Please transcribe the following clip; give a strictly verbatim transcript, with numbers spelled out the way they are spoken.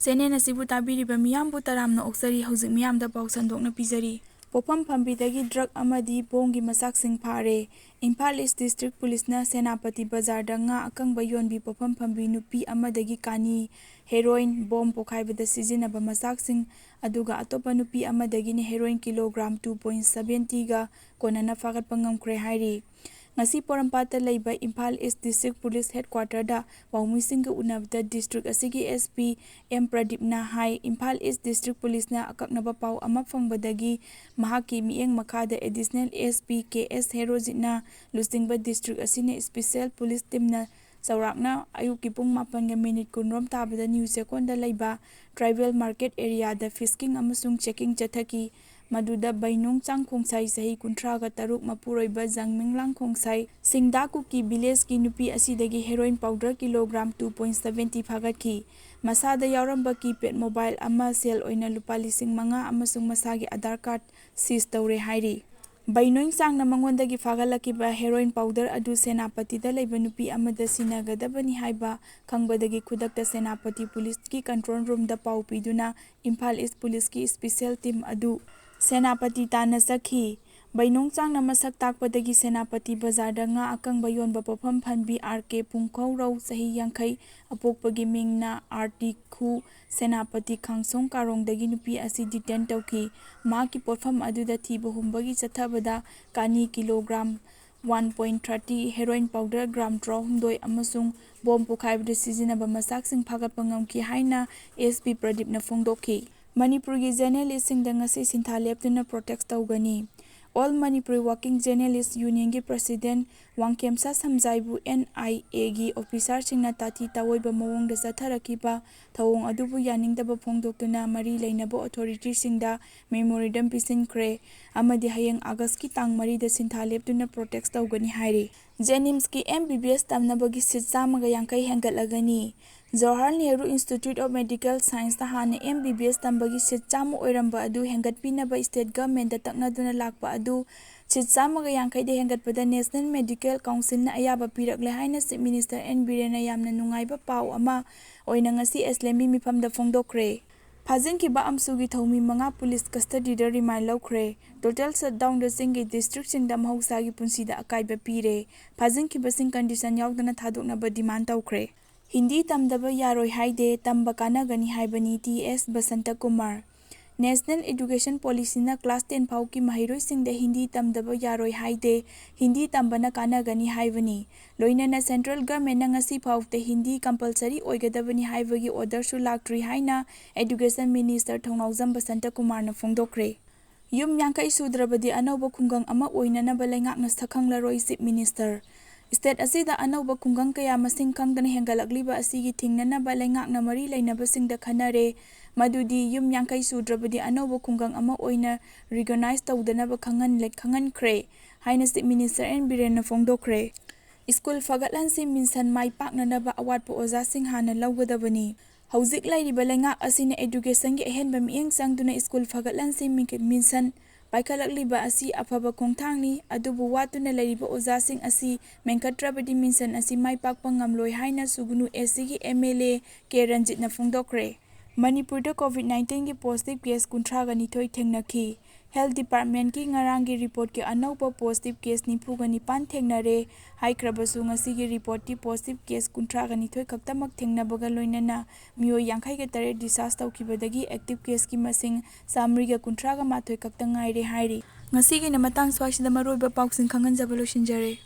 Channel ꯑꯁꯤꯕꯨ ꯇꯥꯕꯤꯔꯤꯕ ꯃꯤꯌꯥꯝꯕꯨ ꯇꯔꯥꯝꯅ ꯑꯣꯛꯆꯔꯤ꯫ ꯍꯧꯖꯤꯛ ꯃꯤꯌꯥꯝꯗ ꯄꯥꯎ ꯁꯟꯗꯣꯛꯅ ꯄꯤꯖꯔꯤ꯫ ꯄꯣꯠꯐꯝ ꯐꯝꯕꯤꯗꯒꯤ ꯗ꯭ꯔꯒ ꯑꯃꯗꯤ ꯕꯣꯝꯒꯤ ꯃꯆꯥꯛꯁꯤꯡ ꯐꯥꯔꯦ꯫ ꯏꯝꯐꯥꯜ ꯏꯁ ꯗꯤꯁꯇ꯭ꯔꯤꯛ ꯄꯨꯂꯤꯁꯅ ꯁꯦꯅꯥꯄꯇꯤ ꯕꯖꯥꯔꯗ ꯉꯥ ꯑꯀꯪꯕ ꯌꯣꯟꯕꯤ ꯄꯣꯠꯐꯝ ꯐꯝꯕꯤ ꯅꯨꯄꯤ ꯑꯃꯗꯒꯤ ꯀꯥꯅꯤ, ꯍꯦꯔꯣꯏꯟ, ꯕꯣꯝ ꯄꯣꯈꯥꯏꯕꯗ ꯁꯤꯖꯤꯟꯅꯕ ꯃꯆꯥꯛꯁꯤꯡ, ꯑꯗꯨꯒ ꯑꯇꯣꯞꯄ ꯅꯨꯄꯤ ꯑꯃꯗꯒꯤꯅ ꯍꯦꯔꯣꯏꯟ ꯀꯤꯂꯣꯒ꯭ꯔꯥꯝ ꯇꯨ ꯄꯣꯏꯟ ꯁꯕꯦꯟꯇꯤꯒ ꯀꯣꯟꯅꯅ ꯐꯥꯒꯠꯄ ꯉꯝꯈ꯭ꯔꯦ ꯍꯥꯏꯔꯤ꯫ ꯉꯁꯤ ꯄꯣꯔꯣꯝꯄꯥꯠꯇ ꯂꯩꯕ ꯏꯝꯐꯥꯜ ꯏꯁ ꯗꯤꯁꯇ꯭ꯔꯤꯛ ꯄꯨꯂꯤꯁ ꯍꯦꯗꯀ꯭ꯋꯥꯇꯔꯗ ꯄꯥꯎꯃꯤꯁꯤꯡꯒ ꯎꯅꯕꯗ ꯗꯤꯁꯇ꯭ꯔꯤꯛ ꯑꯁꯤꯒꯤ ꯑꯦꯁ ꯄꯤ ꯑꯦꯝ ꯄ꯭ꯔꯗꯤꯞꯅ ꯍꯥꯏ, ꯏꯝꯐꯥꯜ ꯏꯁ ꯗꯤꯁꯇ꯭ꯔꯤꯛ ꯄꯨꯂꯤꯁꯅ ꯑꯀꯛꯅꯕ ꯄꯥꯎ ꯑꯃ ꯐꯪꯕꯗꯒꯤ ꯃꯍꯥꯛꯀꯤ ꯃꯤꯠꯌꯦꯡ ꯃꯈꯥꯗ ꯑꯦꯗꯤꯁꯅꯦꯜ ꯑꯦꯁ ꯄꯤ ꯀꯦ ꯑꯦꯁ ꯍꯦꯔꯣꯖꯤꯠꯅ ꯂꯨꯆꯤꯡꯕ ꯗꯤꯁꯇ꯭ꯔꯤꯛ ꯑꯁꯤꯅ ꯏꯁꯄꯤꯁꯦꯜ ꯄꯨꯂꯤꯁ ꯇꯤꯝꯅ ꯆꯥꯎꯔꯥꯛꯅ ꯑꯌꯨꯛꯀꯤ ꯄꯨꯡ ꯃꯥꯄꯟꯒ ꯃꯤꯅꯤꯠ ꯀꯨꯟꯔꯣꯝ ꯇꯥꯕꯗ ꯅ꯭ꯌꯨ ꯆꯦꯛꯀꯣꯟꯗ ꯂꯩꯕ ꯇ꯭ꯔꯥꯏꯕꯦꯜ ꯃꯥꯔꯀꯦꯠ ꯑꯦꯔꯤꯌꯥꯗ ꯐꯤꯁꯀꯤꯡ ꯑꯃꯁꯨꯡ ꯆꯦꯀꯤꯡ ꯆꯠꯊꯈꯤ꯫ ꯃꯗꯨꯗ ꯕꯩꯅꯣꯡ ꯆꯥꯡ ꯈꯣꯡꯁꯥꯏ, ꯆꯍꯤ ꯀꯨꯟꯊ꯭ꯔꯥꯒ ꯇꯔꯨꯛ, ꯃꯄꯨꯔꯣꯏꯕ ꯖꯪꯃꯤꯡꯂꯥꯡ ꯈꯣꯡꯁꯥꯏ, ꯁꯤꯡꯗꯥ ꯀꯨꯀꯤ ꯚꯤꯂꯦꯖꯀꯤ ꯅꯨꯄꯤ ꯑꯁꯤꯗꯒꯤ heroin powder kilogram two point seventy ꯐꯥꯒꯠꯈꯤ꯫ ꯃꯁꯥꯗ ꯌꯥꯎꯔꯝꯕ ꯀꯤꯄꯦꯗ ꯃꯣꯕꯥꯏꯜ ꯑꯃ, ꯁꯦꯜ ꯑꯣꯏꯅ ꯂꯨꯄꯥ ꯂꯤꯁꯤꯡ ꯃꯉꯥ ꯑꯃꯁꯨꯡ ꯃꯁꯥꯒꯤ ꯑꯥꯙꯥꯔ ꯀꯥꯔꯗ ꯁꯤꯖ ꯇꯧꯔꯦ ꯍꯥꯏꯔꯤ꯫ ꯕꯩꯅꯣꯏ ꯆꯥꯡꯅ ꯃꯉꯣꯟꯗꯒꯤ ꯐꯥꯒꯠꯂꯛꯈꯤꯕ ꯍꯦꯔꯣꯏꯟ ꯄꯥꯎꯗꯔ ꯑꯗꯨ ꯁꯦꯅꯥꯄꯇꯤꯗ ꯂꯩꯕ ꯅꯨꯄꯤ ꯑꯃꯗ ꯁꯤꯟꯅꯒꯗꯕꯅꯤ ꯍꯥꯏꯕ ꯈꯪꯕꯗꯒꯤ ꯈꯨꯗꯛꯇ ꯁꯦꯅꯥꯄꯇꯤ ꯄꯨꯂꯤꯁꯀꯤ ꯀꯟꯇ꯭ꯔꯣꯜ ꯔꯨꯝꯗ ꯄꯥꯎ ꯄꯤꯗꯨꯅ ꯏꯝꯐꯥꯜ ꯏꯁ ꯄꯨꯂꯤꯁꯀꯤ ꯏꯁꯄꯤꯁꯦꯜ ꯇꯤꯝ ꯑꯗꯨ ꯁꯦꯅꯥꯄꯇꯤ ꯇꯥꯟꯅ ꯆꯠꯈꯤ꯫ ꯕꯩꯅꯣꯡ ꯆꯥꯡꯅ ꯃꯁꯛ ꯇꯥꯛꯄꯗꯒꯤ ꯁꯦꯅꯥꯄꯇꯤ ꯕꯖꯥꯔꯗ ꯉꯥ ꯑꯀꯪꯕ ꯌꯣꯟꯕ ꯄꯣꯠꯐꯝ ꯐꯝꯕꯤ ꯑꯥꯔ ꯀꯦ ꯄꯨꯡꯈꯧꯔꯧ, ꯆꯍꯤ ꯌꯥꯡꯈꯩ, ꯑꯄꯣꯛꯄꯒꯤ ꯃꯤꯡꯅ ꯑꯥꯔꯇꯤ ꯈꯨ, ꯁꯦꯅꯥꯄꯇꯤ ꯈꯥꯡꯁꯣꯡ ꯀꯥꯔꯣꯡꯗꯒꯤ ꯅꯨꯄꯤ ꯑꯁꯤ ꯗꯤꯇꯦꯟ ꯇꯧꯈꯤ꯫ ꯃꯍꯥꯛꯀꯤ ꯄꯣꯠꯐꯝ ꯑꯗꯨꯗ ꯊꯤꯕ ꯍꯨꯝꯕꯒꯤ ꯆꯠꯊꯕꯗ ꯀꯥꯅꯤ kilogram one point thirty, heroin powder gram ꯇꯔꯥꯍꯨꯝꯗꯣꯏ ꯑꯃꯁꯨꯡ ꯕꯣꯝ ꯄꯣꯈꯥꯏꯕꯗ ꯁꯤꯖꯤꯟꯅꯕ ꯃꯆꯥꯛꯁꯤꯡ ꯐꯥꯒꯠꯄ ꯉꯝꯈꯤ ꯍꯥꯏꯅ ꯑꯦꯁ ꯄꯤ ꯄ꯭ꯔꯗꯤꯞꯅ ꯐꯣꯡꯗꯣꯛꯈꯤ꯫ ꯃꯅꯤꯄꯨꯔꯒꯤ ꯖꯔꯅꯦꯂꯤꯁꯁꯤꯡꯗ ꯉꯁꯤ ꯁꯤꯟꯊꯥ ꯂꯦꯞꯇꯨꯅ ꯄ꯭ꯔꯣꯇꯦꯁ ꯇꯧꯒꯅꯤ꯫ ꯑꯣꯜ ꯃꯅꯤꯄꯨꯔꯤ ꯋꯥꯔꯀꯤꯡ ꯖꯔꯅꯦꯂꯤꯁ ꯌꯨꯅꯤꯌꯟꯒꯤ ꯄ꯭ꯔꯁꯤꯗꯦꯟ ꯋꯥꯡꯈꯦꯝꯁꯥ ꯁꯝꯖꯥꯏꯕꯨ ꯑꯦꯟ ꯑꯥꯏ ꯑꯦꯒꯤ ꯑꯣꯐꯤꯁꯥꯔꯁꯤꯡꯅ ꯇꯥꯊꯤ ꯇꯥꯑꯣꯏꯕ ꯃꯑꯣꯡꯗ ꯆꯠꯊꯔꯛꯈꯤꯕ ꯊꯧꯑꯣꯡ ꯑꯗꯨꯕꯨ ꯌꯥꯅꯤꯡꯗꯕ ꯐꯣꯡꯗꯣꯛꯇꯨꯅ ꯃꯔꯤ ꯂꯩꯅꯕ ꯑꯣꯊꯣꯔꯤꯇꯤꯁꯤꯡꯗ ꯃꯦꯃꯣꯔꯦꯟꯗꯝ ꯄꯤꯁꯤꯟꯈ꯭ꯔꯦ ꯑꯃꯗꯤ ꯍꯌꯦꯡ ꯑꯥꯒꯁꯀꯤ ꯇꯥꯡ ꯃꯔꯤꯗ ꯁꯤꯟꯊꯥ ꯂꯦꯞꯇꯨꯅ ꯄ꯭ꯔꯣꯇꯦꯁ ꯇꯧꯒꯅꯤ ꯍꯥꯏꯔꯤ꯫ ꯖꯦꯅꯤꯝꯁꯀꯤ ꯑꯦꯝ ꯕꯤ ꯕꯤ ꯑꯦꯁ ꯇꯝꯅꯕꯒꯤ ꯁꯤꯠ ꯆꯥꯝꯃꯒ ꯌꯥꯡꯈꯩ ꯍꯦꯟꯒꯠꯂꯒꯅꯤ꯫ Jawaharlal Nehru institute of medical ꯁꯥꯏꯟꯁꯇ ꯍꯥꯟꯅ ꯑꯦꯝ ꯕꯤ ꯕꯤ ꯑꯦꯁ ꯇꯝꯕꯒꯤ ꯁꯤꯠ ꯆꯥꯝꯃ ꯑꯣꯏꯔꯝꯕ ꯑꯗꯨ ꯍꯦꯟꯒꯠꯄꯤꯅꯕ ꯁ꯭ꯇꯦꯠ ꯒꯚꯔꯟꯃꯦꯟꯠꯇ ꯇꯛꯅꯗꯨꯅ ꯂꯥꯛꯄ ꯑꯗꯨ ꯁꯤꯠ ꯆꯥꯝꯃꯒ ꯌꯥꯡꯈꯩꯗ ꯍꯦꯟꯒꯠꯄꯗ ꯅꯦꯁꯅꯦꯜ ꯃꯦꯗꯤꯀꯦꯜ ꯀꯥꯎꯟꯁꯤꯜꯅ ꯑꯌꯥꯕ ꯄꯤꯔꯛꯂꯦ ꯍꯥꯏꯅ ꯆꯤꯐ ꯃꯤꯅꯤꯁꯇꯔ ꯑꯦꯟ ꯕꯤꯔꯦꯟꯅ ꯌꯥꯝꯅ ꯅꯨꯡꯉꯥꯏꯕ ꯄꯥꯎ ꯑꯃ ꯑꯣꯏꯅ ꯉꯁꯤ ꯑꯦꯁꯂꯦꯝꯕꯤ ꯃꯤꯐꯝꯗ ꯐꯣꯡꯗꯣꯛꯈ꯭ꯔꯦ꯫ ꯐꯥꯖꯤꯟꯈꯤꯕ ꯑꯝꯁꯨꯒꯤ ꯊꯧꯃꯤ ꯃꯉꯥ ꯄꯨꯂꯤꯁ ꯀꯁꯇꯗꯤꯗ ꯔꯤꯃꯥꯟ ꯂꯧꯈ꯭ꯔꯦ꯫ ꯇꯣꯇꯦꯜ ꯁꯠꯗꯥꯎꯟꯗ ꯆꯤꯡꯒꯤ ꯗꯤꯁꯇ꯭ꯔꯤꯛꯁꯤꯡꯗ ꯃꯍꯧꯁꯥꯒꯤ ꯄꯨꯟꯁꯤꯗ ꯑꯀꯥꯏꯕ ꯄꯤꯔꯦ꯫ ꯐꯥꯖꯤꯟꯈꯤꯕꯁꯤꯡ ꯀꯟꯗꯤꯁꯟ ꯌꯥꯎꯗꯅ ꯊꯥꯗꯣꯛꯅꯕ ꯗꯤꯃꯥꯟ ꯇꯧꯈ꯭ꯔꯦ꯫ ꯍꯤꯟꯗꯤ ꯇꯝꯗꯕ ꯌꯥꯔꯣꯏ ꯍꯥꯏꯗꯦ, ꯇꯝꯕ ꯀꯥꯟꯅꯒꯅꯤ ꯍꯥꯏꯕꯅꯤ T S Basanta Kumar. National education ꯄꯣꯂꯤꯁꯤꯅ ꯀ꯭ꯂꯥꯁ ꯇꯦꯟ ꯐꯥꯎꯒꯤ ꯃꯍꯩꯔꯣꯏꯁꯤꯡꯗ ꯍꯤꯟꯗꯤ ꯇꯝꯗꯕ ꯌꯥꯔꯣꯏ ꯍꯥꯏꯗꯦ, ꯍꯤꯟꯗꯤ ꯇꯝꯕꯅ ꯀꯥꯟꯅꯒꯅꯤ ꯍꯥꯏꯕꯅꯤ꯫ ꯂꯣꯏꯅꯅ ꯁꯦꯟꯇ꯭ꯔꯦꯜ ꯒꯚꯔꯟꯃꯦꯟꯠꯅ ꯉꯁꯤ ꯐꯥꯎꯕꯗ ꯍꯤꯟꯗꯤ ꯀꯝꯄꯜꯁꯔꯤ ꯑꯣꯏꯒꯗꯕꯅꯤ ꯍꯥꯏꯕꯒꯤ ꯑꯣꯔꯗꯔꯁꯨ ꯂꯥꯛꯇ꯭ꯔꯤ ꯍꯥꯏꯅ ꯑꯦꯗꯨꯀꯦꯁꯟ ꯃꯤꯅꯤꯁꯇꯔ ꯊꯧꯅꯥꯎꯖꯝ ꯕꯁꯟꯇ ꯀꯨꯃꯥꯔꯅ ꯐꯣꯡꯗꯣꯛꯈ꯭ꯔꯦ꯫ ꯌꯨꯝ ꯌꯥꯡꯈꯩ ꯁꯨꯗ꯭ꯔꯕꯗꯤ ꯑꯅꯧꯕ ꯈꯨꯡꯒꯪ ꯑꯃ ꯑꯣꯏꯅꯅꯕ ꯂꯩꯉꯥꯛꯅ ꯁꯛꯈꯪꯂꯔꯣꯏ, ꯆꯤꯐ ꯃꯤꯅꯤꯁꯇꯔ꯫ ꯁ꯭ꯇꯦꯠ ꯑꯁꯤꯗ ꯑꯅꯧꯕ ꯈꯨꯡꯒꯪ ꯀꯌꯥ ꯃꯁꯤꯡ ꯈꯪꯗꯅ ꯍꯦꯟꯒꯠꯂꯛꯂꯤꯕ ꯑꯁꯤꯒꯤ ꯊꯤꯡꯅꯅꯕ ꯂꯩꯉꯥꯛꯅ ꯃꯔꯤ ꯂꯩꯅꯕꯁꯤꯡꯗ ꯈꯟꯅꯔꯦ, ꯃꯗꯨꯗꯤ ꯌꯨꯝ ꯌꯥꯡꯈꯩ ꯁꯨꯗ꯭ꯔꯕꯗꯤ ꯑꯅꯧꯕ ꯈꯨꯡꯒꯪ ꯑꯃ ꯑꯣꯏꯅ ꯔꯤꯀꯣꯒꯅꯥꯏꯖ ꯇꯧꯗꯅꯕ ꯈꯪꯍꯟꯂꯦ-, ꯈꯪꯍꯟꯈ꯭ꯔꯦ ꯍꯥꯏꯅ ꯆꯤꯐ ꯃꯤꯅꯤꯁꯇꯔ ꯑꯦꯟ ꯕꯤꯔꯦꯟꯅ ꯐꯣꯡꯗꯣꯛꯈ꯭ꯔꯦ꯫ ꯁ꯭ꯀꯨꯜ ꯐꯒꯠꯍꯟꯁꯤ ꯃꯤꯁꯟ ꯃꯥꯏ ꯄꯥꯛꯅꯅꯕ ꯑꯋꯥꯠꯄ ꯑꯣꯖꯥꯁꯤꯡ ꯍꯥꯟꯅ ꯂꯧꯒꯗꯕꯅꯤ꯫ ꯍꯧꯖꯤꯛ ꯂꯩꯔꯤꯕ ꯂꯩꯉꯥꯛ ꯑꯁꯤꯅ ꯑꯦꯗꯨꯀꯦꯁꯟꯒꯤ ꯑꯍꯦꯟꯕ ꯃꯤꯠꯌꯦꯡ ꯆꯪꯗꯨꯅ ꯁ꯭ꯀꯨꯜ ꯐꯒꯠꯍꯟꯁꯤ ꯃꯤ-, ꯃꯤꯁꯟ ꯄꯥꯏꯈꯠꯂꯛꯂꯤꯕ ꯑꯁꯤ ꯑꯐꯕ ꯈꯣꯡꯊꯥꯡꯅꯤ, ꯑꯗꯨꯕꯨ ꯋꯥꯠꯇꯨꯅ ꯂꯩꯔꯤꯕ ꯑꯣꯖꯥꯁꯤꯡ ꯑꯁꯤ ꯃꯦꯟꯈꯠꯇ꯭ꯔꯕꯗꯤ ꯃꯤꯁꯟ ꯑꯁꯤ ꯃꯥꯏ ꯄꯥꯛꯄ ꯉꯝꯂꯣꯏ ꯍꯥꯏꯅ ꯁꯨꯒꯅꯨ ꯑꯦꯁ ꯁꯤꯒꯤ ꯑꯦꯝ ꯑꯦꯜ ꯑꯦ ꯀꯦ ꯔꯟꯖꯤꯠꯅ ꯐꯣꯡꯗꯣꯛꯈ꯭ꯔꯦ꯫ ꯃꯅꯤꯄꯨꯔꯗ ꯀꯣꯚꯤꯗ ꯅꯥꯏꯟꯇꯤꯟꯒꯤ ꯄꯣꯖꯤꯇꯤꯚ ꯀꯦꯁ ꯀꯨꯟꯊ꯭ꯔꯥꯒ ꯅꯤꯊꯣꯏ ꯊꯦꯡꯅꯈꯤ꯫ ꯍꯦꯜꯊ ꯗꯤꯄꯥꯔꯠꯃꯦꯟꯠꯀꯤ ꯉꯔꯥꯡꯒꯤ ꯔꯤꯄꯣꯔꯠꯀꯤ ꯑꯅꯧꯕ ꯄꯣꯖꯤꯇꯤꯚ ꯀꯦꯁ ꯅꯤꯐꯨꯒ ꯅꯤꯄꯥꯟ ꯊꯦꯡꯅꯔꯦ ꯍꯥꯏꯈ꯭ꯔꯕꯁꯨ, ꯉꯁꯤꯒꯤ ꯔꯤꯄꯣꯔꯠꯇꯤ ꯄꯣꯖꯤꯇꯤꯚ ꯀꯦꯁ ꯀꯨꯟꯊ꯭ꯔꯥꯒ ꯅꯤꯊꯣꯏ ꯈꯛꯇꯃꯛ ꯊꯦꯡꯅꯕꯒ ꯂꯣꯏꯅꯅ ꯃꯤꯑꯣꯏ ꯌꯥꯡꯈꯩꯒ ꯇꯔꯦꯠ ꯗꯤꯁꯆꯥꯔꯖ ꯇꯧꯈꯤꯕꯗꯒꯤ ꯑꯦꯛꯇꯤꯚ ꯀꯦꯁꯀꯤ ꯃꯁꯤꯡ ꯆꯥꯃꯔꯤꯒ ꯀꯨꯟꯊ꯭ꯔꯥꯒ ꯃꯥꯊꯣꯏ ꯈꯛꯇ ꯉꯥꯏꯔꯦ ꯍꯥꯏꯔꯤ꯫ ꯉꯁꯤꯒꯤꯅ ꯃꯇꯥꯡ ꯁ꯭ꯋꯥꯏꯁꯤꯗ ꯃꯔꯨꯑꯣꯏꯕ ꯄꯥꯎꯁꯤꯡ ꯈꯪꯍꯟꯖꯕ ꯂꯣꯏꯁꯤꯟꯖꯔꯦ꯫